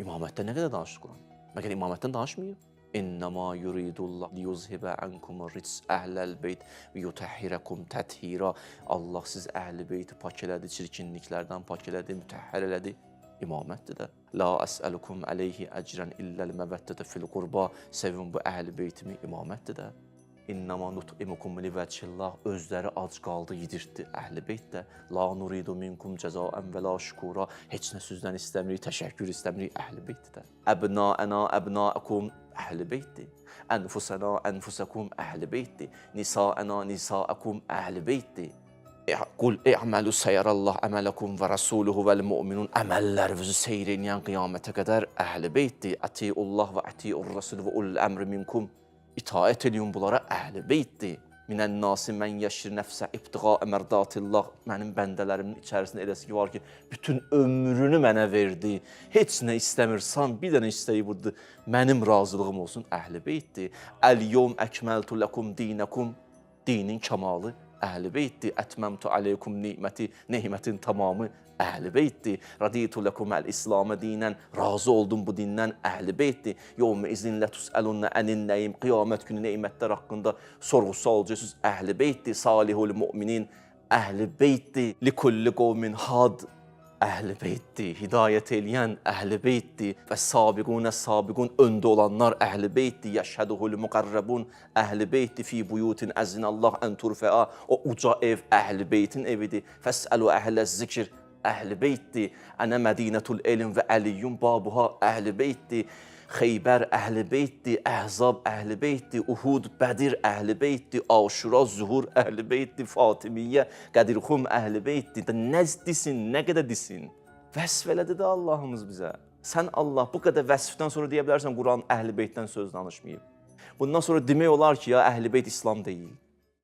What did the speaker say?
İmamətdən nə qədər danışır Quran? Məgər imamətdən danışmayıb? İnnəma yuridullah liyuzhibə ankumur rics əhləl beyt və yutəhhirəkum təthira. Allah siz əhl-i beyti pak elədi, çirkinliklərdən pak elədi, mütəhhər elədi. İmamətdir də. La əsəlukum əleyhi əcrən illəl məvəddətə fil qurba. Sevin bu əhl-i beytimi, imamətdir də. İnnəma nut'imukum livəcillah. Özləri ac qaldı, yedirtdi əhl-i beyt də. La nuridu minkum cəzaən və la şükura. Heç nə sizdən istəmirik, təşəkkür istəmirik, əhl-i beytdir də. Əbnaəna əbnaəkum əhl-i beytdir. Ənfusəna ənfusəkum əhl-i beytdir. Nisaəna nisaəkum əhl-i beytdir. Qul i'məlu seyərallah əmələkum və rasuluhu vəl mu'minun. Əməllərinizi seyr eləyən qiyamətə qədər əhl-i beytdir. Ətiullah və ətiur rasul və ulul əmri minkum. İtaət eləyin bunlara, əhl-i beytdir. Minən nasi mən yeşir nəfsə ibtiğa mərdatillah. Mənim bəndələrimin içərisində eləsi ki var ki, bütün ömrünü mənə verdi. Heç nə istəmirsən, bir dənə istəyi budur. Mənim razılığım olsun, əhl-i beytdir. Əl yevm əkməltu ləkum dinəkum. Dinin kamalı əhl-i beytdir. Ətməmtu aleykum niməti, nemətin tamamı əhl-i beytdir. Raditu lekum əl-İslamə dinən, razı oldum bu dindən, əhl-i beytdir. Yevmə izin lətusəlunə ənin nəyim, qiyamət günü nemətlər haqqında sorğu-sual olacaqsınız, əhl-i beytdir. Salihul müminin əhl-i beytdir. Likulli qovmin had, əhl-i beytdir, hidayət eləyən əhl-i beytdir və sabiqunə sabiqun, öndə olanlar əhl-i beytdir, yəşhəduhul müqərrəbun əhl-i beytdir, fi buyutin əzinəllah ən turfəa, o uca ev əhl-i beytin evidir, fəsəlu əhlə zikr əhl-i beytdir, ənə mədinətul elm və əliyyun babuha əhl-i beytdir, Xeybər əhl-i beytdir, Əhzab əhl-i beytdir, Uhud, Bədir əhl-i beytdir, Aşura, Zuhur əhl-i beytdir, Fatimiyyə, Qədirxum əhl-i beytdir. Da nə desin, nə qədər desin? Vəsf elədi də Allahımız bizə. Sən Allah bu qədər vəsfdən sonra deyə bilərsən Quran əhl-i beytdən söz danışmayıb. Bundan sonra demək olar ki, ya əhl-i beyt İslam deyil.